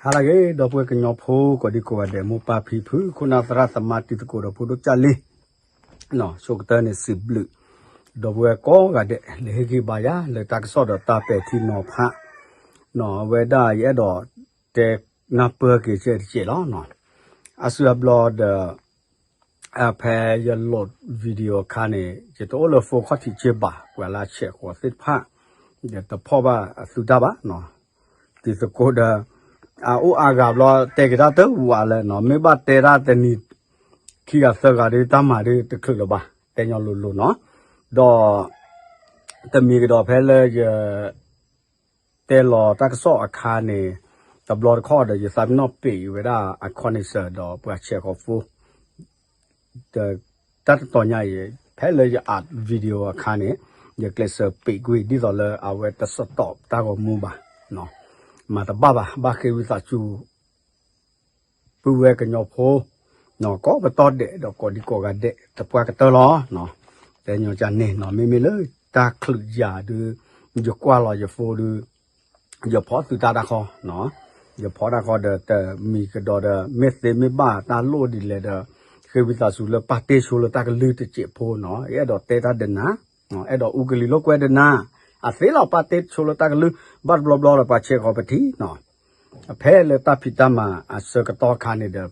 ဟါလၢအဂ့ၤ ဒီပုၢ်ဝဲၢ်ကညီဖိ ကိးဒံကိးဂၤဒဲး မိၢ်ပၢ်ဖံဖု ခိၣ်နၢ်သရၣ်သမါတံၤသကိးဒီးဖိဒိၣ်ကၢ်လံ, ဆိကတၢၢ်န့ၣ်စံးဘျုး ဒီပုၢ်ဝဲၢ်ကိးဂၤဒဲး လၢဟ့ၣ်ဂံၢ်ဘါယၤ လၢတၢ်ကစီၣ်ဒီးတၢ်ပဲာ်ထံနီၤဖး, အဝဲဒၣ်ယအဲၣ်ဒိးတဲနၢ်ပၢၢ်က့ၤကဲတကဲးလီၤ. အါစုအါဘျီဒီး ဖဲယလိး video အခါန့ၣ် ယတအိၣ်လၢ phone ခီၣ်ထံးက့ဘၣ် ပှၤလၢအဆဲးဃီၤသ့ၣ်တဖၣ် ယတဖီၣ်ဘၣ်အသုတၢ်ဘၣ်, တံၤသကိးဒီး အအိၣ်အါဂၤဘျီ တဲက့ၤတၢ်တဝးလၢနီၤ မ့ၢ်ဘၣ်တဲတၢ်တနံၤ ခံဂၤသၢဂၤဒီး တၢ်မၤဒီးတချုးလၢၤဘၣ် တဲညီလိၤလိၤနီၤ, ဒီး တမံၤကဒီးဖဲလၢယ တဲလီၤတၢ်ကစီၣ်အခါန့ၣ် တဘျီတခီၣ်ဒီး ယသးပ့ၤနီၣ်ပံးဝဲဒၣ်အ connection ဒီးပှၤဆဲးဃီၤ phone တၢ်တတီၤညါအံၤ ဖဲလၢယအး video အခါန့ၣ် ယကျဲးစၢးပံးကွံာ် ဒ်သိးလၢအဝဲတ stop တၢ်ဂီၤမူဘၣ်, မၤတဘၣ်ဘၣ် ဘၣ်ဃ့ဝံသးစူၤ ပုၢ်ဝဲၢ်ကညီဖိ ကိးပတီၢ်ဒဲးဒီးကိးဒံကိးဂၤဒဲး တပှၢ်ကတၢၢ်လီၤ. တဲညီကန့ၣ်နီၤ မ့မ့ၢ်လၢတၢ်ချုးယၤဒုး ယကွၢ်လီၤယ phone ဒုး ယဖီၣ်သုတၢ်တၢ်ခီ, ယဖီၣ်တၢ်ခီဒီး တမံၤကဒီးဒီး မ့ၢ်သ့မ့ၢ်ဘၣ်တၢ်လိၣ်ဒ်လဲၣ်ဒီး ဃ့ဝံသးစူၤလၢပာ်တ့ၢ်ဆိလၢတၢ်ကလုၢ်တစဲးဖိနီၤ အဲၣ်ဒိးတဲတၢ်ဒနၤ, အဲၣ်ဒိးအူကလံၤလိာ်ကွဲဒနၤ, အသ့လီၤပာ်တ့ၢ်ဆိလၢတၢ်ကလုၢ် ဘၣ်တဘျီဘျီဒီးပှၤဆဲးဃီၤပထံၣ်နီၤ ဖဲလၢတၢ်ဖံးတၢ်မၤအဆၢကတီၢ်ခါန့ၣ်ဒီး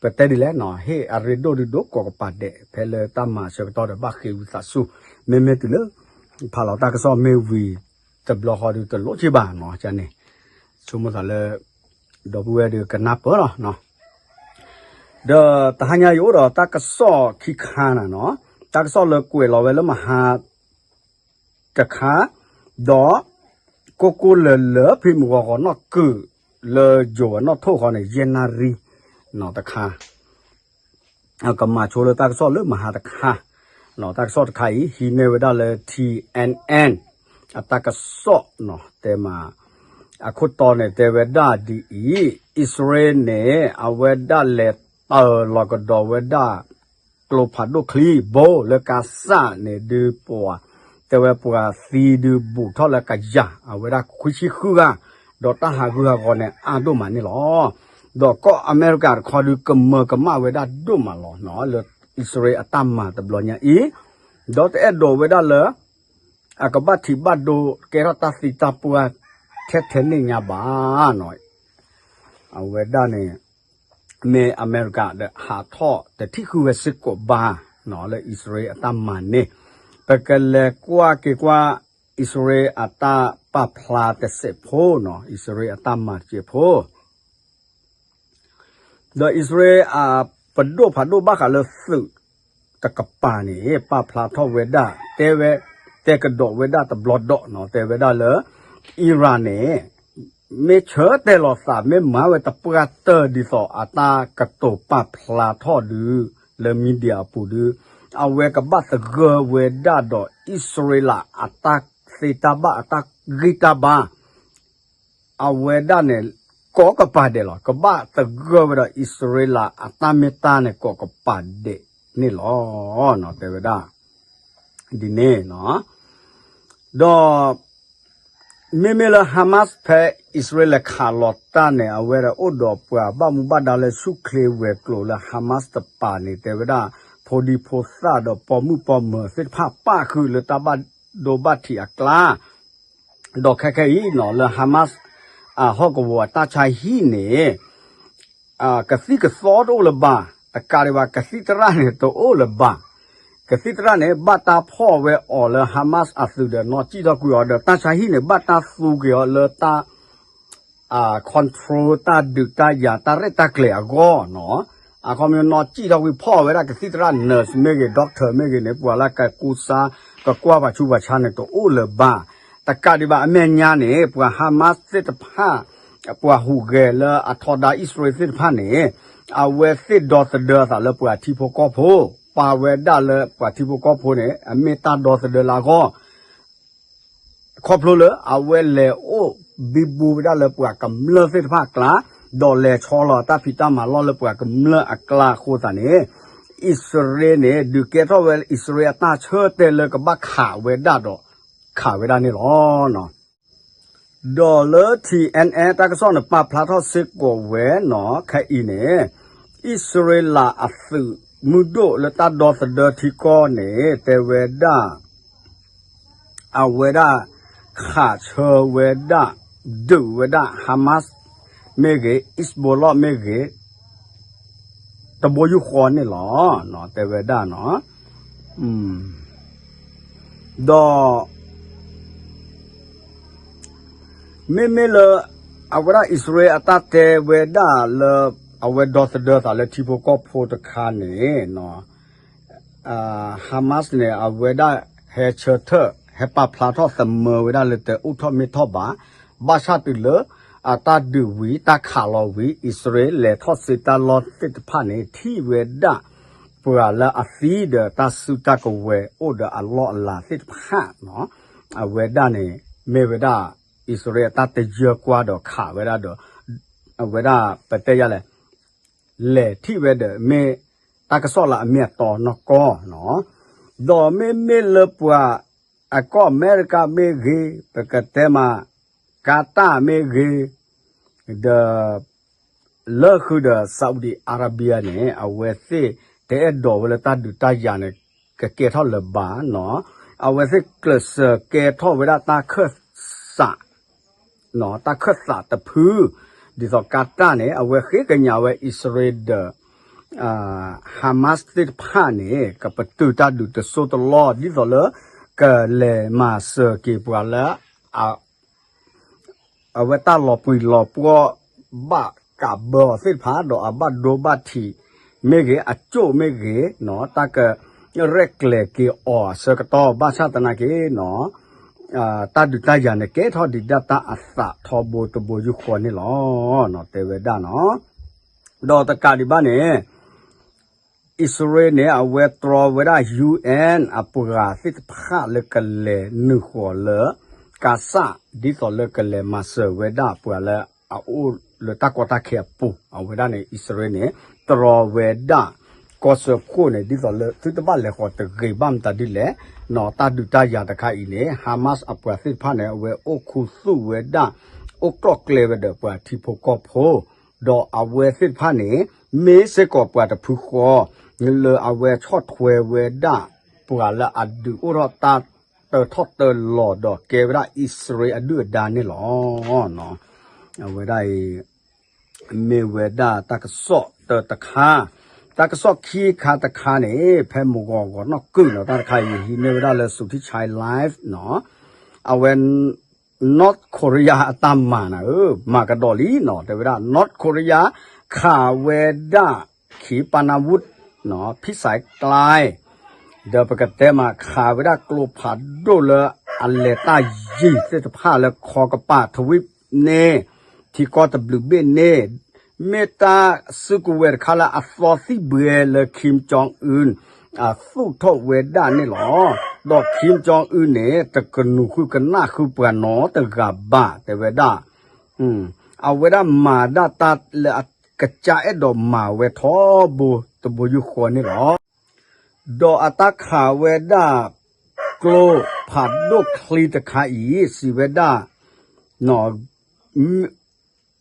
ပတဲဒ်လဲၣ်နီၤ ဟ့ၣ်အရ့ဒိၣ်ဒုးဒိၣ်ကိးကပၤဒဲး ဖဲလၢတၢ်မၤအဆၢကတီၢ်ဒီးဘၣ်ဃ့ဝံသးစူၤ မ့မ့ၢ်တုၤလၢ ဖးလီၤတၢ်ကစီၣ်မ့ၢ်ဝံၤ တဘျီဃီဒုးတလိၣ်က့ဘၣ်နီၤ ကန့ၣ် ဆိကမိၣ်သးလၢ ဒီပုၢ်ဝဲၢ်ဒုးကနၢ်ပၢၢ်လီၤ ဒီးတဟါညါယအိၣ်ဒီးတၢ်ကစီၣ်ခံခါနၤနီၤ တၢ်ကစီၣ်လၢကွဲးလီၤဝဲလၢမဟါ တခါ, ဒီး ကိၢ်ကိၢ်လၢၤလၢၤဖံးမုၢ်ဂီၤဂီၤနီၢ်ကုၢ် လၢယိၤဝဲနီၣ်ထိၣ်ဃီန့ၣ် ယဲၢ်နၣ်ရံၣ် တခါ ကမၤဆိလၢတၢ်ကစီၣ်လၢမဟါတခါ, တၢ်ကစီၣ်တခါအံၤ ဟံးန့ၢ်ဝဲဒၣ်လၢ T N N အတၢ်ကစီၣ်နီၤ တဲမး အခိၣ်တီန့ၣ်တဲဝဲဒၣ်ဒ်အံၤ, အံၣ်စရ့လးန့ၣ် အဝဲဒၣ်လဲၤတၢၤလီၤကဒီးဝဲဒၣ် ကျိဖးဒိၣ်ချံဘိလၢကါစၢ်န့ၣ်ဒုးပှၤ တဲဝဲပှၤသံဒုးဘူးထီၣ်လၢကယၤ အဝဲဒၣ်ခွံဆံဃုဂၤ, ဒီးတၢ်ဟးဂူာ်ဟးဂီၤန့ၣ်အါဒိၣ်မးန့ၣ်လီၤ. ဒီးကီၢ်အမဲရကၤတခီဒုးကမၢကမၣ်ဝဲဒၣ်ဒိၣ်မးလီၤနီၤ လၢအံၣ်စရ့လးအတၢ်မၤတဘျီညါအံၤ, ဒီးတအဲၣ်ဒိးဝဲဒၣ်လၢ အကဘၣ်ထံးဘၣ်ဒိကဲထီၣ်တၢ်သံတၢ်ပှၢ်ထဲထဲန့ၣ်ညါဘၣ်နီၤ အဝဲဒၣ်န့ၣ် မ့ၢ်အမဲရကၤဒီးဟးထီၣ်တထံၣ်ဃုာ်ဝဲစ့ၢ်ကီးဘၣ်နီၤ လၢအံၣ်စရ့လးအတၢ်မၤန့ၣ်, ပကလဲၤကွၢ်က့ၤကွၢ် အံၣ်စရ့လးအတၢ်ပာ်ဖျါတစဲးဖိနီၤ အံၣ်စရ့လးအတၢ်မၤတစဲးဖိ ဒီးအံၣ်စရ့လးအပဒိၣ်ဖးဒိၣ်ဘၣ်ဃးလၢသုးတကပၤန့ၣ် ပာ်ဖျါထီၣ်ဝဲဒၣ် တဲဝဲ တဲကဒီးဝဲဒၣ်တဘျီဒီးနီၤ တဲဝဲဒၣ်လၢ အံရၣ်န့ၣ် မ့ၢ်ဆၢတဲာ်လီၤသး မ့ၢ်မၤဝဲတပှၢ်တၢၢ်ဒ်သိးအတၢ်ကတိၤပာ်ဖျါထီၣ်ဒုး လၢ media အပူၤဒုး အဝဲကဘၣ်သဂၢၢ်ဝဲဒၣ်ဒီးအံၣ်စရ့လးအတၢ်သ့တၢ်ဘၣ်အတၢ်ဂံၢ်တၢ်ဘါ အဝဲဒၣ်န့ၣ် ကိးကပၤဒဲးလီၤ. ကဘၣ်သဂၢၢ်ဝဲဒီးအံၣ်စရ့လးအတၢ်မ့ၢ်တၢ်န့ၣ် ကိးကပၤဒဲးန့ၣ်လီၤ. တဲဝဲဒၣ် ဒ်န့ၣ်နီၤ ဒီး မ့မ့ၢ်လၢ Hamas ဖဲအံၣ်စရ့လးခးလီၤတၢ်န့ၣ် အဝဲဒၣ်အိၣ်ဒီးပှၤဘၣ်မူဘၣ်ဒါလၢဆူၣ်ချ့ဝဲၤကျိၤလၢ Hamas တပၤန့ၣ် တဲဝဲဒၣ် ဖိဒံဖိသၣ်ဒီးပိာ်မုၣ်ပိာ်မၢၤသ့ၣ်တဖၣ်ပၣ်ဃုာ်လၢတၢ်ဘၣ်ဒိဘၣ်ထံးအကျါ ဒီးခဲခဲအံၤနီၤ လၢ Hamas အဟီၣ်ကဝီၤအတၢ်ဆါဟံၣ်န့ၣ် ကသံၣ်ကသီတအိၣ်လၢၤဘၣ်, တကးဒံးဘၣ် ကသံၣ်သရၣ်န့ၣ်တအိၣ်လၢၤဘၣ်. ကသံၣ်သရၣ်န့ၣ် ဘၣ်တၢ်ဖီၣ်ဝဲအီၤလၢ Hamas အသုးဒီး နီၢ်စံၣ်ထီၣ်ကွံာ်အီၤဒီး တၢ်ဆါဟံၣ်န့ၣ် ဘၣ်တၢ်သူက့ၤအီၤလၢတၢ် control တၢ်ဒုးတၢ်ယၤတၢ်ရဲၣ်တၢ်ကျဲၤအဂီၢ်နီၤ. အခီပညီနီၢ်စံၣ်ထီၣ်ကွံာ်ဖီၣ်ဝဲဒၣ်ကသံၣ်သရၣ် nurse မ့ၢ်ဂ့ၤ doctor မ့ၢ်ဂ့ၤန့ၣ် ပှၤလၢကကူစါ ကကွၢ်ပှၤဆူးပှၤဆါန့ၣ် တအိၣ်လၢၤဘၣ်. တကးဒံးဘၣ်အမဲာ်ညါန့ၣ် ပှၤ Hamas သ့ၣ်တဖၣ် ပှၤဟူးဂဲၤလၢအထီဒါအံၣ်စရ့လးသ့ၣ်တဖၣ်န့ၣ် အဝဲသ့ၣ်ဒီသဒၢအသးလၢပှၤထံဖိကီၢ်ဖိ, ပာ်ဝဲဒၣ်လၢပှၤထံဖိကီၢ်ဖိန့ၣ် အမ့ၢ်တၢ်ဒီသဒၢလၢအဂီၢ် ခီဖျိလၢအဝဲလဲၤအိၣ်ဘံဘူဝဲဒၣ်လၢပှၤကမျၢၢ်သ့ၣ်တဖၣ်အကျါ, ဒီးလဲၤဆီလီၤတၢ်ဖံးတၢ်မၤလီၢ်လၢပှၤကမျၢၢ်အကျါအဃိသတးန့ၣ်, အံၣ်စရ့လးန့ၣ် ဒုးကဲထီၣ်ဝဲအံၣ်စရ့လးအတၢ်ဆၢတဲာ်လၢကဘၣ်ခးဝဲဒၣ်ဒီး ခးဝဲဒၣ်န့ၣ်လီၤ. ဒီးလၢ ထံၣ်အဲၣ်အဲၣ် တၢ်ကစီၣ်န့ၣ် ပာ်ဖျါထီၣ်စ့ၢ်ကီးဝဲနီၤ ခဲအံၤန့ၣ် အံၣ်စရ့လးအသုးမုၢ်ဒိၣ်လၢတၢ်ဒီသဒၢထံကီၢ်န့ၣ် တဲဝဲဒၣ် အဝဲဒၣ် ခးဆၢဝဲဒၣ် ဒုးဝဲဒၣ် Hamas မ့ၢ်ဂ့ၤ Hezbollah မ့ၢ်ဂ့ၤ တဘိယူၢ်ဃီန့ၣ်လီၤ တဲဝဲဒၣ်နီၤ ဒီး မ့မ့ၢ်လၢ အဝဲဒၣ်အံၣ်စရ့လးအတၢ်တဲဝဲဒၣ်လၢ အဝဲဒီသဒၢသးလၢထံဖိကီၢ်ဖိတခါန့ၣ် Hamas န့ၣ် အဝဲဒၣ်ဟဲဆၢထၢၣ် ဟဲပာ်ဖျါထီၣ်သမၢဝဲဒၣ်လၢတအိၣ်ထီၣ်မ့ၢ်ထီၣ်ဘၣ်, ဘၣ်ဆၣ်တုၤလၢ အတၢ်ဒုးဝံၤ တၢ်ခးလီၤဝံၤ အံၣ်စရ့လးလဲၤထီၣ်စ့တၢ်လီၢ်သ့ၣ်တဖၣ်န့ၣ် ထံၣ်ဝဲဒၣ် ပှၤလၢအသံဒီးတၢ်စုတၢ်ကဝဲၤအိၣ်ဒီးအလီၢ်အလၤသ့ၣ်တဖၣ်နီၤ, အဝဲဒၣ်န့ၣ် မ့ၢ်ဝဲဒၣ် အံၣ်စရ့လးအတၢ်တယၢကွၢ်ဒီးခးဝဲဒၣ်ဒီး အဝဲဒၣ်ပတဲယၤလဲၣ် လဲၤထံၣ်ဝဲဒီးမ့ၢ်တၢ်ကစီၣ်လၢအမ့ၢ်အတီနီၢ်ကီၢ်နီၤ, ဒီးမ့မ့ၢ်လၢပှၤ အကီၢ်အမဲရကၤမ့ၢ်ဂ့ၤ, ပကတဲမး ကၤတၢ်မ့ၢ်ဂ့ၤ, ဒီး လၢဃုာ်ဒီး Saudi Arabia န့ၣ် အဝဲသ့ၣ်တအဲၣ်ဒိးဝဲလၢတၢ်ဒုးတၢ်ယၤန့ၣ် ကကဲထီၣ်လၢၤဘၣ်နီၤ, အဝဲသ့ၣ်ကျဲးစၢးကဲထီၣ်ဝဲဒၣ်တၢ်ခၢၣ်စး တၢ်ခၢၣ်သးတဖု, ဒ်သိးကၤတၢ်န့ၣ် အဝဲဃ့ကညးဝဲအံၣ်စရ့လးဒီး Hamas သ့ၣ်တဖၣ်န့ၣ် ကပတုာ်တၢ်ဒုးတစိၢ်တလီၢ် ဒ်သိးလၢ ကလဲၤမၤစၢၤက့ၤပှၤလၢ အဝဲတၢ်လီၤပှံၤလီၤပှီၢ် ဘၣ်ကးဘၢအီၤသ့ၣ်တဖၣ် ဒီးအဘၣ်ဒိဘၣ်ထံးမ့ၢ်ဂ့ၤ အကၠိၣ်မ့ၢ်ဂ့ၤနီၤ တၢ်ကရဲၣ်ကျဲၤက့ၤအီၤအဆၢကတီၢ် ဘၣ်ဆၣ်သနာ်က့နီၤ တၢ်ဒုးတၢ်ယၤန့ၣ် ကဲထီၣ်ဒံးဒၣ်တၢ်အသးထီဘိတဘိယူၢ်ဃီန့ၣ်လီၤ. တဲဝဲဒၣ်နီၤ, ဒီးတကးဒံးဘၣ်န့ၣ် အံၣ်စရ့လးန့ၣ် အဝဲတြီဝဲဒၣ် UN အပှၤသ့ၣ်တဖၣ်လၢကလဲၤနုာ်ဃီၤလၢ ကၤစၢ် ဒ်သိးလၢကလဲၤမၤစၢၤဝဲဒၣ်ပှၤလၢအအိၣ်လၢတၢ်ကီတၢ်ခဲအပူၤ အဝဲဒၣ်န့ၣ် အံၣ်စရ့လးန့ၣ် တြီဝဲဒၣ် ကီၢ်စၢဖှိၣ်န့ၣ် ဒ်သိးလၢသုတဘၣ်လဲၤဃီၤတဂ့ၤဘၣ်မတၤဒ်လဲၣ်နီၤ တၢ်ဒုးတၢ်ယၤတခါအံၤန့ၣ် Hamas အပှၤသ့ၣ်တဖၣ်န့ၣ် အဝဲအိၣ်ခူသူၣ်ဝဲဒၣ် အိၣ်ကျီၢ်ကျဲဝဲဒီးပှၤထံဖိကီၢ်ဖိ ဒီးအဝဲသ့ၣ်တဖၣ်န့ၣ် မ့ၢ်စ့ၢ်ကီးပှၤတဖုဃီ လၢအဝဲဆီၣ်ထွဲဝဲဒၣ် ပှၤလၢအဒုးအိၣ်ထီၣ်တၢ်တၢထီၣ်တၢလီၤဒီးကဲဝဲဒၣ်အံၣ်စရ့လးအဒုၣ်အဒါန့ၣ်လီၤ. အဝဲဒၣ်အံၤ မ့ၢ်ဝဲဒၣ်တၢ်ကစီၣ်တၢတခါ, တၢ်ကစီၣ်ခံခါတခါန့ၣ် ဖဲမုၢ်ဂီၤဂီၤနီၢ်ကုၢ်နီၤ တၢ်တခါအံၤ ဟံးန့ၢ်ဝဲဒၣ်လၢ Suthichai Live နီၤ, အဝဲ North Korea အတၢ်မၤနၤဧၢ, မၤကဒီးလံနီၤ တဲဝဲဒၣ် North Korea ခးဝဲဒၣ် ขีปนาวุธနီၤ ဖံးစၢ်ကျဲ ဒီးပကတဲမး ခးဝဲဒၣ်ကျိဖးဒိၣ်လၢအလဲၤတၢ်ယံၤသ့ၣ်တဖၣ်လၢခီကပၤ ထဝံၣ်န့ၣ် ထံကီၢ်တဘျုးဘ့ၣ်န့ၣ် မ့ၢ်တၢ်စုကဝဲၤတခါလၢအသီသံၣ်ဘှဲလၢ Kim Jong Un အသူၣ်ထီၣ်ဝဲဒၣ်န့ၣ်လီၤ. ဒီး Kim Jong Un န့ၣ် တကနူၤဃုကနၣ်ဃုပှၤနီတဂၤဘၣ် တဲဝဲဒၣ် အဝဲဒၣ်မၤဒၣ်တၢ်လၢအကစၢ်အဲၣ်ဒိးမၤဝဲထီဘိတဘိယူၢ်ဃီန့ၣ်လီၤ. ဒီးအတၢ်ခးဝဲဒၣ် ကျိဖးဒိၣ်ချံတခါအံၤ စံးဝဲဒၣ်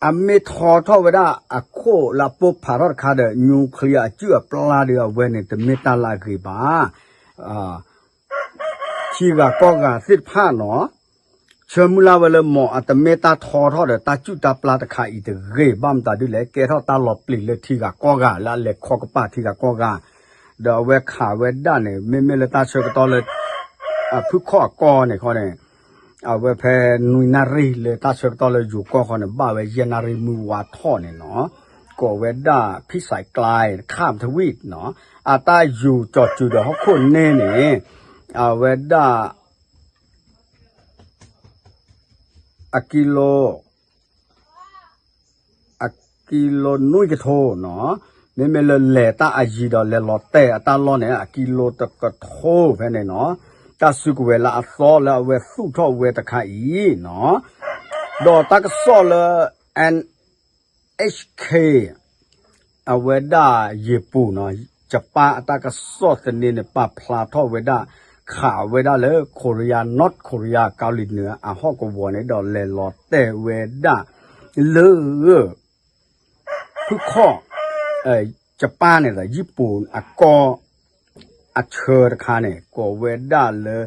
အမ့ၢ်ထီထီၣ်ဝဲဒၣ်အခိၣ်လၢအပိၢ်ဖးထီၣ်တခါဒီး nuclear အစုၣ်အပျါဒီးအဝဲန့ၣ် တမ့ၢ်တၢ်လၢအဂ့ၤဘၣ်. ထံဂၤကီၢ်ဂၤသ့ၣ်တဖၣ်နီၤ ဆၢမုၢ်လၢ်ဝဲလၢမ်အတမ့ၢ်တၢ်ထီထီၣ်ဒီးတၢ်စုၣ်တၢ်ပျါတခါအံၤတဂ့ၤ ဘၣ်မတၤဒ်လဲၣ် ကဲထီၣ်တၢ်လီၤပျံၤလၢထံဂၤကီၢ်ဂၤလၢအလဲၤခီကပၤထံဂၤကီၢ်ဂၤ ဒီးအဝဲခးဝဲဒၣ်န့ၣ် မ့မ့ၢ်လၢတၢ်ဆၢကတီၢ်လၢ အဖုၣ်ခီၣ်အကီၢ်န့ၣ်ဃီန့ၣ် အဝဲဖဲနွံနၣ်ရံၣ်လၢတၢ်ဆၢကတီၢ်လၢယိၤကီၢ်ဃီန့ၣ် ဘၣ်ဝဲယဲၢ်နၣ်ရံၣ်မုၢ်ဝါထီၣ်န့ၣ်နီၤ ကိးဝဲဒၣ်ဖံးစၢ်ကျဲ ခၣ်ထဝံၣ်နီၤ အတၢ်ယူၤကၠီၤစုၤဒီးဟီၣ်ခိၣ်န့ၣ်န့ၣ် အဝဲဒၣ် အကံလိ အကံလိနွံကထိနီၤ မ့မ့ၢ်လၢလဲၤတၢ်အယံၤဒီးလဲၤလီၤတဲာ်အတၢ်လီၢ်န့ၣ် အကံလိတကထိဖဲန့ၣ်နီၤ တၢ်စုကဝဲၤလၢအသီလၢအဝဲသူၣ်ထီၣ်ဝဲတခါအံၤနီၤ ဒီးတၢ်ကစီၣ်လၢ NHK အဝဲဒၣ်ယ့ၢ်ပူၤနီၤ ယပၢ်အတၢ်ကစီၣ်သန့န့ၣ် ပာ်ဖျါထီၣ်ဝဲဒၣ် ခးဝဲဒၣ်လၢ Korea, North Korea ကီၤလံၤနုၤ အဟီၣ်ကဝီၤန့ၣ် ဒီးလဲၤလီၤတဲာ်ဝဲဒၣ်လၢ ဖုခီၣ် ယပၣ်န့ၣ်ဒီး ယံၣ်ပူၤအကီၢ် အဆၢတခါန့ၣ် ကိးဝဲဒၣ်လၢ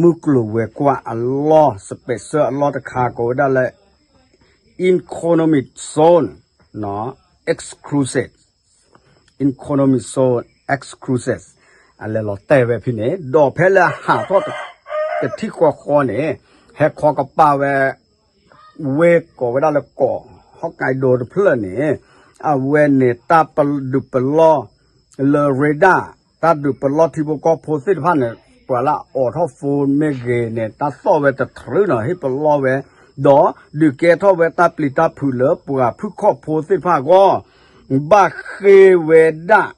မုၢ်ကျိၤဝဲၤကွာ်အလီၢ် စပဲးစၢအလီၢ်တခါ ကိးဝဲဒၣ်လၢ economic zone exclusive, economic zone exclusive အလဲၤလီၤတဲာ်ဝဲဖဲန့ၣ် ဒီးဖဲလၢဟးထီၣ်တထံၣ်ဃီဃီန့ၣ် ဟဲခီကပၤဝဲ ဝ့ၢ်ကိးဝဲဒၣ်လၢကီး Hokkaido တဖျၢၣ်န့ၣ် အဝဲန့ၣ်တၢ်ဒုးပလီၢ်လၢ radar တၢ်ဒုးပလီၢ်ထံဖိကီၢ်ဖိသ့ၣ်တဖၣ်န့ၣ် ပှၤလၢအအိးထီၣ် phone မ့ၢ်ဂ့ၤန့ၣ် တၢ်သီၣ်ဝဲတတြူးနီၤ ဟ့ၣ်ပလီၢ်ဝဲ ဒီးဒုးကဲထီၣ်ဝဲတၢ်ပျံၤတၢ်ဖုးလၢပှၤဖုၣ်ခီၣ်ဖိသ့ၣ်တဖၣ်အဂီၢ် ဘၣ်ဃ့ဝဲဒၣ်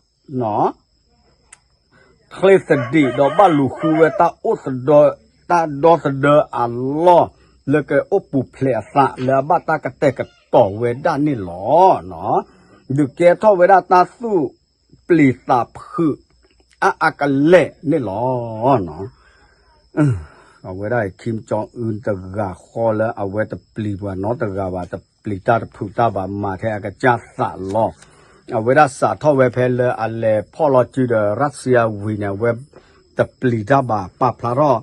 ချ့သဒံးဒီးဘၣ်လူၤဃုဝဲတၢ်အိၣ်သဒၢ တၢ်ဒီသဒၢအလီၢ် လၢကအိၣ်ပူၤဖျဲးအသးလၢအဘၣ်တၢ်ကတဲာ်ကတီၤဝဲဒၣ်န့ၣ်လီၤ. ဒုးကဲထီၣ်ဝဲဒၣ်တၢ်သူၣ်ပျံၤသးဖုး အါအါကလဲာ်န့ၣ်လီၤ. အဝဲဒၣ် Kim Jong Un တဂၤဃီလၢအဝဲတပျံၤပှၤနီတဂၤဘၣ် တပျံၤတၢ်တဖုးတၢ်ဘၣ် မၤထဲအကစၢ်သးလီၤ. အဝဲဒၣ်စးထီၣ်ဝဲဖဲလၢအလဲၤဖီၣ်လီၤစုဒီး Russia ဝံၤန့ၣ် အဝဲတပျံၤတၢ်ဘၣ် ပာ်ဖျါထီၣ်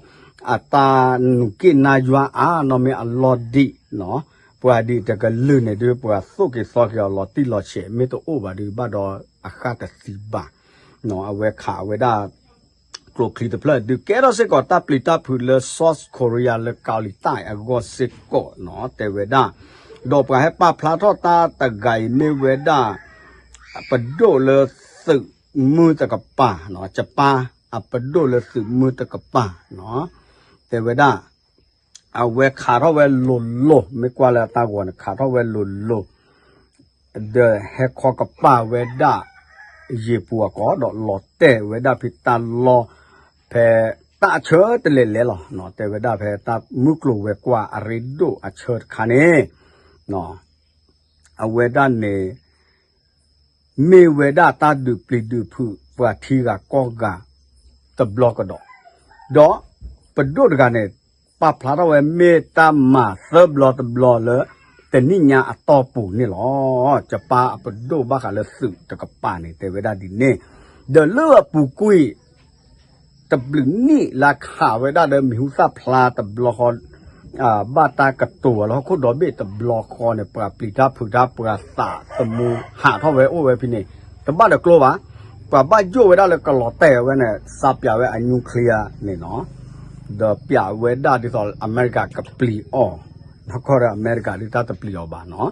အတၢ်နုာ်က့ၣ်နါယွၤအါနီၢ်မ့ၢ်အလီၢ်ဒံးနီၤ ပှၤဒ်တကလုာ်န့ၣ်ဒုး ပှၤသိၣ်က့ၤသီက့ၤအီၤလီၤတံၢ်လီၤဆဲး မ့ၢ်တအိၣ်ဘၣ်ဒုး ဘၣ်ဒီးအဃၢ်တသံဘၣ်. အဝဲခးဝဲဒၣ် ကျိချံတဖျၢၣ် ဒုးကဲထီၣ်စ့ၢ်ကီးတၢ်ပျံၤတၢ်ဖုးလၢ South Korea လၢကီၤလံၤတၢ်အဂီၢ်စ့ၢ်ကီးနီၤ တဲဝဲဒၣ်. ဒီးပှၤဟဲပာ်ဖျါထီၣ်တၢ်တဂၤအံၤမ့ၢ်ဝဲဒၣ် ပဒိၣ်လၢသုးမုၢ်တကပၤနီၤ ယပၣ်အပဒိၣ်လၢသုးမုၢ်တကပၤနီၤ တဲဝဲဒၣ် အဝဲခးထီၣ်ဝဲလိၤလိၤ မ့ၢ်ကွၢ်လၢအတၢ်ဂီၤန့ၣ် ခးထီၣ်ဝဲလိၤလိၤ ဒီးဟဲခီကပၤဝဲဒၣ် ယ့ၤပူၤအကီၢ် ဒီးလီၤတဲာ်ဝဲဒၣ်ဖဲတၢ်လီၢ် ဖဲတၢ်အဆၢတလဲၤလဲၤလီၤ. တဲဝဲဒၣ်ဖဲတၢ်မုၢ်ကျိၤဝဲၤကွာ် အရ့ဒိၣ်အဆၢတခါန့ၣ် အဝဲဒၣ်န့ၣ် မ့ၢ်ဝဲဒၣ်တၢ်ဒုးပျံၤဒုးဖုး ပှၤထံဂၤကီၢ်ဂၤ တဘျီကဒီး, ဒီးပဒိၣ်တဂၤန့ၣ် ပာ်ဖျါထီၣ်ဝဲမ့ၢ်တၢ်မၤသၢဘျီတဘျီလၢ တနံၣ်ညါအတီၢ်ပူၤန့ၣ်လီၤ. ယပၣ်အပဒိၣ်ဘၣ်ဃးလၢသုးတကပၤန့ၣ် တဲဝဲဒၣ်ဒ်န့ၣ်, ဒီးလၢအပူၤကွံာ် တဘျုးနံၣ်လၢခးဝဲဒၣ်ဒီးမံၤဟူသၣ်ဖျါတဘျီဃီ ဘၣ်တၢ်ကတိၤအီၤလၢဟီၣ်ခိၣ်ဒီဘ့ၣ်တဘျီဃီန့ၣ် ပှၤပျံၤတၢ်ဖုးတၢ် ပှၤသးသမူဟးထီၣ်ဝဲအိၣ်ဝဲဖဲန့ၣ် တဘၣ်ဒီးကျိဘၣ်. ပှၤဘၣ်ယိၣ်ဝဲဒၣ်လၢကလီၤတဲာ်ဝဲန့ၣ် စးပၠးဝဲအ nuclear န့ၣ်နီၤ, ဒီးပၠးဝဲဒၣ်ဒ်သိးအမဲရကၤကပျံၤအီၤ, ဘၣ်ခီဒီးအမဲရကၤဒုးတၢ်တပျံၤအီၤဘၣ်နီၤ.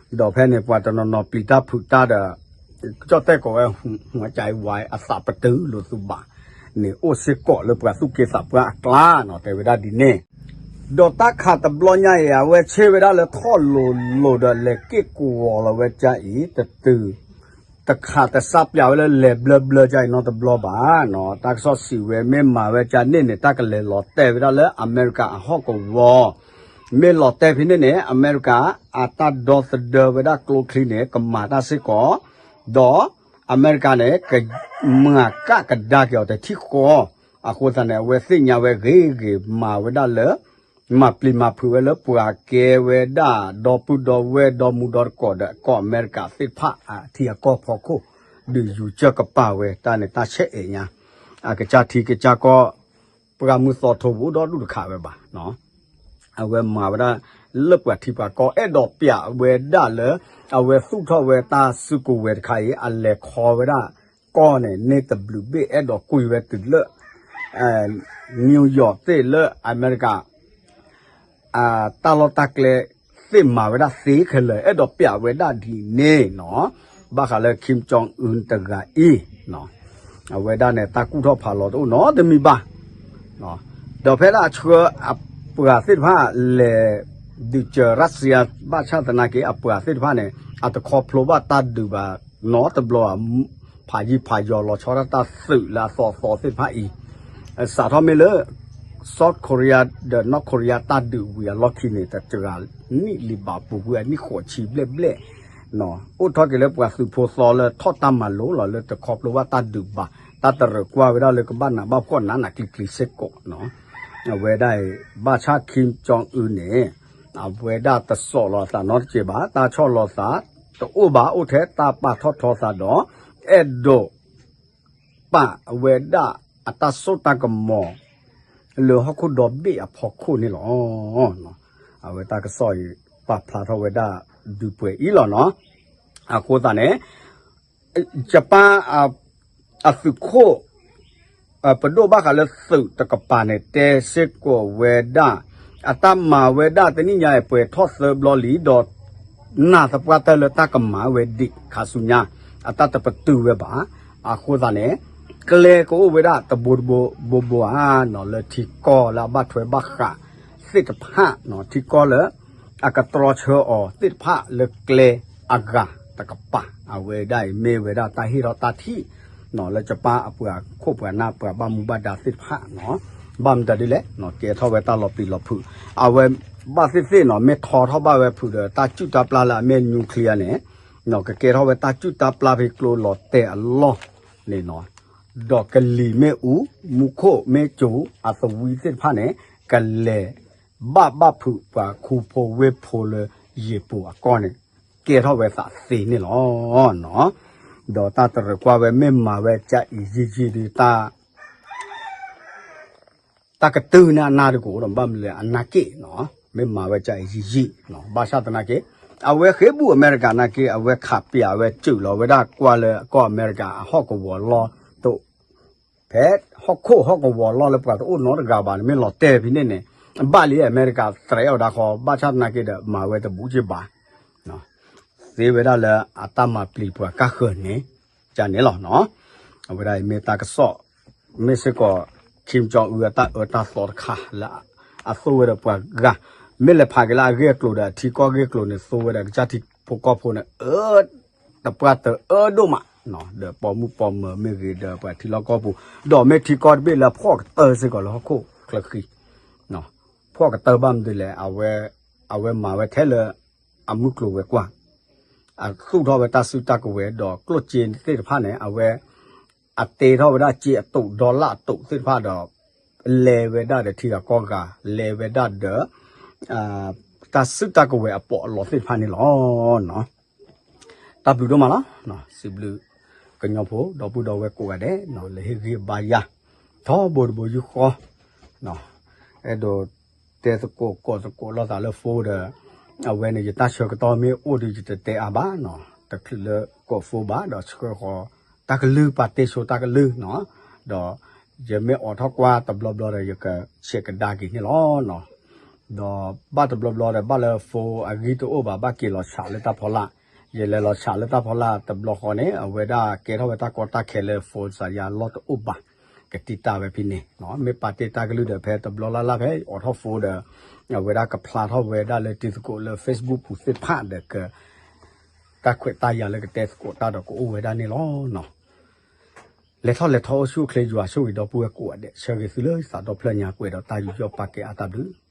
ဒီးဖဲန့ၣ်ပှၤတနီၤနီၤပျံၤတၢ်ဖုးတၢ်ဒီး ကၠီၣ်တဲၣ်ကိးဝဲ ဝါကျိုင်းဝါ အသးပတုာ်လိာ်သူဘၣ်န့ၣ် အိၣ်စ့ၢ်ကီးလၢပှၤသူၣ်က့သးပှၢ်အကျါနီၤ တဲဝဲဒၣ်ဒ်န့ၣ်. ဒီးတၢ်ခးတဘျီညါအံၤ အဝဲဆ့ၣ်ဝဲဒၣ်လၢထီၣ်လိၤလိၤဒီးလဲၤက့ၣ်ကဝီၤလီၤဝဲကါအံၤ တတုၤ တခးတစးပၠးဝဲလၢလဲၤဘျၢဘျၢကါအံၤနီတဘျီဘၣ်နီၤ. တၢ်ကစီၣ်စံးဝဲမ့ၢ်မၤဝဲကါန့ၣ်န့ၣ် တၢ်ကလဲၤလီၤတဲာ်ဝဲဒၣ်လၢအမဲရကၤအဟီၣ်ကဝီၤ မ့ၢ်လီၤတဲာ်ဖဲန့ၣ်န့ၣ် အမဲရကၤအတၢ်ဒီသဒၢဝဲဒၣ်ကျိချံန့ၣ် ကမၤတၢ်စ့ၢ်ကီး, ဒီးအမဲရကၤန့ၣ် ကမၤကၣ်ကဒါက့ၤအီၤတထံၣ်ဃီ, အဃိသတးန့ၣ် အဝဲသ့ၣ်ညါဝဲဂ့ၤဂ့ၤ မၤဝဲဒၣ်လၢ မၤပျံၤမၤဖုးဝဲလၢပှၤကဲဝဲဒၣ် ဒီပုၢ်ဒီဝဲၢ်ဒီမူဒီတကိးဒီး ကီၢ်အမဲရကၤသ့ၣ်တဖၣ်အထံအကီၢ်ဖီခိၣ် ဒုးယူၤစၢၢ်ကပၤဝဲ တၢ်န့ၣ်တၢ်ဆဲးအဲၣ်ညါ အကစၢ်ထံကစၢ်ကီၢ် ပှၤမုၢ်သီထိပူၤဒီဒူၣ်တခးဝဲဘၣ်. အဝဲမၤဝဲဒၣ်လၢပှၤထံပှၤကီၢ် အဲၣ်ဒိးပၠးဝဲဒၣ်လၢ အဝဲသူၣ်ထီၣ်ဝဲတၢ်စုကဝဲၤတခါအံၤ အလဲၤခီဝဲဒၣ်ကီၢ်န့ၣ် န့ၢ်တဘျုးဘ့ၣ် အဲၣ်ဒိးကွံာ်ဝဲတုၤလၢ New York သ့ၣ်လၢအမဲရကၤ တၢ်လီၢ်တၢ်ကျဲသ့ၣ်မၤဝဲဒၣ်သ့ခဲလၢာ် အဲၣ်ဒိးပၠးဝဲဒၣ်ဒ်န့ၣ်နီၤ, ဘၣ်ဃးလၢ Kim Jong Un တဂၤအံၤ, အဝဲဒၣ်န့ၣ် တၢ်ကူၣ်ထီၣ်ဖးလီၤတအိၣ်နီတမံၤဘၣ်, ဒီးဖဲလၢအဆှၢအပှၤသ့ၣ်တဖၣ်လဲၤ ဒုးစၢၤ Russia ဘၣ်ဆၣ်သနာ်က့ အပှၤသ့ၣ်တဖၣ်န့ၣ် အတခီဖျိဘၣ်တၢ်ဒုးဘၣ်နီတဘျီဘၣ်, ဖးယံာ်ဖးယီၤလီၤဆီဒၣ်တၢ်သုးလၢအသီသီသ့ၣ်တဖၣ်အံၤ, စးထီၣ်မ့ၢ်လၢ South Korea ဒီး North Korea တၢ်ဒုးဝံၤအလီၢ်ခံန့ၣ် တစှၤနံၣ်လံဘၣ် ပူၤကွံာ်အနံၣ်ဃိးဆံဘျဲၣ်ဘျဲၣ်, အိၣ်ထီၣ်က့ၤလၢပှၤသုးဖိသီလၢထီၣ်တၢ်မၤလိလီၤ လၢတခီဖျိဘၣ်တၢ်ဒုးဘၣ် တၢ်တရၢၢ်ကွၢ်ဝဲဒၣ်လၢကဘၣ်နးဘၣ်ဖှီၣ်နးနးကျံၤကျံၤစ့ၢ်ကီးနီၤ. အဝဲဒၣ်အံၤ ဘၣ်ဆၣ် Kim Jong Un န့ၣ် အဝဲဒၣ်တစိာ်လီၤအသးနီတစဲးဘၣ်, တၢ်ဆီၣ်လီၤသးတအိၣ်ဘၣ်, အိၣ်ထဲတၢ်ပာ်ထီၣ်ထီသးဒီး အဲၣ်ဒိး ပာ်အဝဲဒၣ်အတၢ်စိတၢ်ကမီၤ လၢဟီၣ်ခိၣ်ဒီဘ့ၣ်အဖီခိၣ်န့ၣ်လီၤ. အဝဲတၢ်ကစီၣ်အံၤ ပာ်ဖျါထီၣ်ဝဲဒၣ်ဒုးပှဲၤအံၤလီၤနီၤ. အဃိသတးန့ၣ် ယပၣ် အသုးခိၣ် ပဒိၣ်ဘၣ်ဃးလၢသုးတကပၤန့ၣ် တဲစ့ၢ်ကီးဝဲဒၣ် အတၢ်မၤဝဲဒၣ်တနံၣ်ညါအံၤ ပှဲၤထီၣ်သၢဘျီလံဒီး နာ်သပှၢ်တၢၢ်လၢတၢ်ကမၤဝဲဒံးခါဆူညါ အတၢ်တပတုာ်ဝဲဘၣ်. အဃိသတးန့ၣ် ကျဲကအိၣ်ဝဲဒၣ်တဘိတဘိဘိဘိဧါနီၤ လၢထံကီၢ်လၢအဘၣ်ထွဲဘၣ်ဃးသ့ၣ်တဖၣ်နီၤ ထံကီၢ်လၢ အကတြီဆၢအီၤသ့ၣ်တဖၣ်လၢကျဲအဂၤတကပၤ အဝဲဒၣ်အံၤမ့ၢ်ဝဲဒၣ်တၢ်ဟ့ၣ်ထီၣ်တၢ်ထံၣ်နီၤ လၢယပၣ်အပှၤခိၣ်ပှၤနၢ်ပှၤဘၣ်မူဘၣ်ဒါသ့ၣ်တဖၣ်နီၤ ဘၣ်မတၤဒ်လဲၣ်နီၤ ကဲထီၣ်ဝဲတၢ်လီၤပျံၤလီၤဖုး အဝဲဘၣ်သ့ၣ်သ့ၣ်နီၤ မ့ၢ်ထီထီၣ်ဘၣ်ဝဲဖုးဒီး တၢ်စုၣ်တၢ်ပျၢ်လၢအမ့ၢ် nuclear န့ၣ်နီၤ ကကဲထီၣ်ဝဲတၢ်စုၣ်တၢ်ပျၢ်ဖဲကျိလီၤတဲာ်အလီၢ်န့ၣ်နီၤ ဒီးကလံၤမ့ၢ်အူ မူခိၣ်မ့ၢ်စူၤ အသဝံသ့ၣ်တဖၣ်န့ၣ် ကလဲၤဘၣ်ဘၣ်ဖုးပှၤခူဖိဝ့ၢ်ဖိလၢယံၤပူၤအကီၢ်န့ၣ် ကဲထီၣ်ဝဲသးသ့န့ၣ်လီၤ. ဒီးတၢ်တရၢၢ်ကွၢ်ဝဲမ့ၢ်မၤဝဲကအံၤယံာ်ယံာ်ဒီး တၢ်ကတုၤန့ၢ်အနၢ်တကိးဒီး ဘၣ်မနုၤလဲၣ် အနၢ်က့ၣ်နီၤ မ့ၢ်မၤဝဲကအံၤယံာ်ယံာ်နီၤ ဘၣ်ဆၣ်သနာ်က့ အဝဲဃ့ဘူၣ်အမဲရကၤနာ်က့ အဝဲခးပျးဝဲစၢၤလီၤဝဲဒၣ်ကွၢ်လၢကီၢ်အမဲရကၤအဟီၣ်ကဝီၤလီၢ်တအိၣ် ဖဲဟီၣ်ခိၣ်ဟီၣ်ကဝီၤလီၢ်လၢပှၤတအိၣ်နီတဂၤဘၣ်န့ၣ် မ့ၢ်လီၤတဲာ်ဖဲန့ၣ်န့ၣ် ဘၣ်လံအမဲရကၤသရဲးအီၤဒၣ်ဃီ ဘၣ်ဆၣ်သနာ်က့ဒီး မၤဝဲတဘူးက့ဘၣ် သ့ဝဲဒၣ်လၢအတၢ်မၤပျံၤပှၤကၢ်ဃၢၤန့ၣ် ကန့ၣ်လီၤနီၤ. အဝဲဒၣ်အံၤမ့ၢ်တၢ်ကစီၣ် မ့ၢ်စ့ၢ်ကီး Kim Jong Un အတၢ်အၢတၢ်သီတခါလၢ အသိၣ်ဝဲဒီးပှၤဂၤ မ့ၢ်လဲၤဖးက့ၤလၢအဂ့ၢ်အကျိၤဒီး အထံကီၢ်ဂ့ၢ်ကျိၤန့ၣ် သိၣ်ဝဲဒီးကစၢ်ထံဖိကီၢ်ဖိန့ၣ် အၢ တပှၢ်တၢၢ်အၢဒိၣ်မး ဒီးပိာ်မုၣ်ပိာ်မၢၤမ့ၢ်ဂ့ၤဒီးပှၤထံလီၢ်ကီၢ်ပူၤ ဒီးမ့ၢ်ထံကီၢ်တဘ့ၣ်လၢအဖှီၣ်ကတၢၢ်စ့ၢ်ကီးလၢဟီၣ်ခိၣ်ချၢဃံ ဖှီၣ်ကတၢၢ်ဘၣ်မနုၤလဲၣ် အဝဲမၤဝဲထဲလၢ အမုၢ်ကျိၤဝဲၤကွာ် အသူၣ်ထီၣ်ဝဲတၢ်စုတၢ်ကဝဲၤဒီးကျိၣ်စ့သ့ၣ်တဖၣ်န့ၣ် အဝဲ အတ့ထီၣ်ဝဲဒၣ်စ့အတိာ် dollar အတိာ်သ့ၣ်တဖၣ်ဒီး လဲၤဝဲဒၣ်ဒီးထံဂၤကီၢ်ဂၤ လဲၤဝဲဒၣ်ဒီး တၢ်စုတၢ်ကဝဲၤအပီးအလီသ့ၣ်တဖၣ်န့ၣ်လီၤ. တၢ်ဘျုးဒိၣ်မးလီၤ. စံးဘျုးကညီဖိ ဒီပုၢ်ဒီဝဲၢ်ကိးဂၤဒဲး လၢဟ့ၣ်ဂံၢ်ဘါယၤ ထီဘိတဘိယူၢ်ဃီ အဲၣ်ဒိးတဲသကိးကိးသကိးလိာ်သးလၢ phone ဒီး အဝဲန့ၣ် ယတၢ်ဆၢကတီၢ်မ့ၢ်အိၣ်ဒီး ယတတဲအါဘၣ်နီၤ တချုးလၢကိး phone ဘၣ်ဒီးဆှၢဃီၤ တၢ်ကလုၢ် ပာ်တ့ၢ်ဆိတၢ်ကလုၢ်နီၤ ဒီး ယမ့ၢ်အိးထီၣ်ကွၢ်တဘျီဘျီဒီး ယကဆဲးကဒါက့ၤန့ၣ်လီၤ. ဒီးဘၣ်တဘျီဘျီဒီး ဘၣ်လၢ phone အဂံၢ်တအိၣ်ဘၣ် ဘၣ်က့ၤလီၤဆးလၢတၢ်ဖီလာ် ယလဲၤလီၤဆးလၢတၢ်ဖီလာ်တဘျီဃီန့ၣ် အဝဲဒၣ်ကဲထီၣ်ဝဲတၢ်ကီတၢ်ခဲလၢ phone စးယါလီၢ်တအိၣ်ဘၣ် ကတံာ်တာ်ဝဲဖဲန့ၣ် မ့ၢ်ပာ်တ့ၢ်တၢ်ကလုၢ်ဒီး ဖဲတဘျီလၢ်လၢ်ဖဲအိးထီၣ် phone ဒီး အဝဲဒၣ်ကဖျါထီၣ်ဝဲဒၣ်လၢတံၤသကိးလၢ Facebook ပူၤသ့ၣ်တဖၣ်ဒီး က တၢ်ခွဲးတၢ်ယာ်လၢကတဲသကိးတၢ်ဒီးကအိၣ်ဝဲဒၣ်န့ၣ်လီၤ. လဲၤထီၣ်လဲၤထီအိၣ်ဆူၣ်အိၣ်ချ့ ယွၤဆိၣ်ဂ့ၤဒီပုၢ်ဝဲၢ်ကိးဂၤဒဲး ဆၢဂ့ၤသုလၢသးဒီဖျၢၣ်ညါ ကွဲးဒီးတၢ်ယူးယီၣ်ပာ်ကဲအါတၢ်ဘျုး